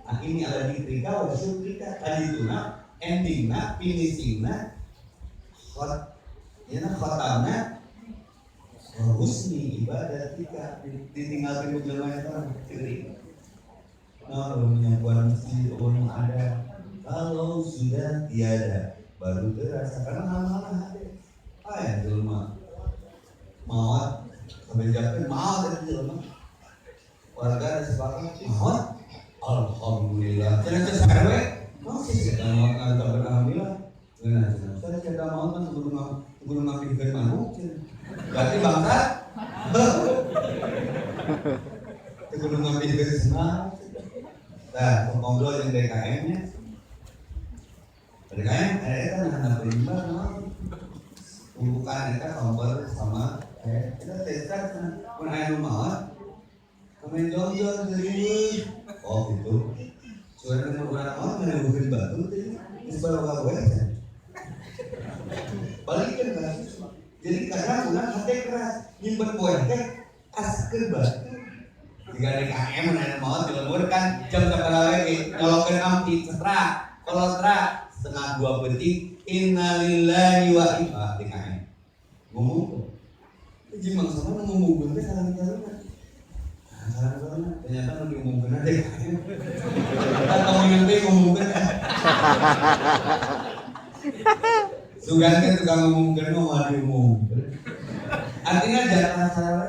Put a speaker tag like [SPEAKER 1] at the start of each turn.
[SPEAKER 1] Nah, ini ala dzikrika wa syukrika tadi itu na endingna, finishingna, khot ya na khotamna wa husni ibadatika, ditinggalkan ku jelema eta ceurik. Nah, menyapuan masjid orang ada, kalau sudah tiada baru terasa karena lama-lama ada. Ah ya jelema maot sampai jaket maot itu jelema, warga ada sepakat maot, alhamdulillah. Cenah teh RW mau sih kita maot ngantar, alhamdulillah. Nah, cenah saya kita maot kan kudu kudu ngambilkeun manuk cenah. Berarti bangsa teu kudu ngambilkeun senang. Nah, ngobrol yang DKM nya. DKM eta nah limbah naon? Bukan eta kompor sama kita tes mun aya nu maot main jongjon serius. Oh gitu. Suara nu urang maot ngeueuhkeun batu teh geus bawa we. Balikeun kasus. Jadi kadang urang hate keras nyimpen poe teh askeun batu. Jika DKM mun aya maot di lembur kan jam sabaraha we nyolokeun ampi cetra kolotra 1:30 peuting, innalillahi wa inna DKM ngomong. Jadi mangsa mana ngomongkeun teh salah carana. Nah, salah carana ternyata nu diumumkeun DKM. Kan kamu teh ngomongkeun. Sugan teh tukang ngomongkeun mah moal diumumkeun. Artinya jangan salah.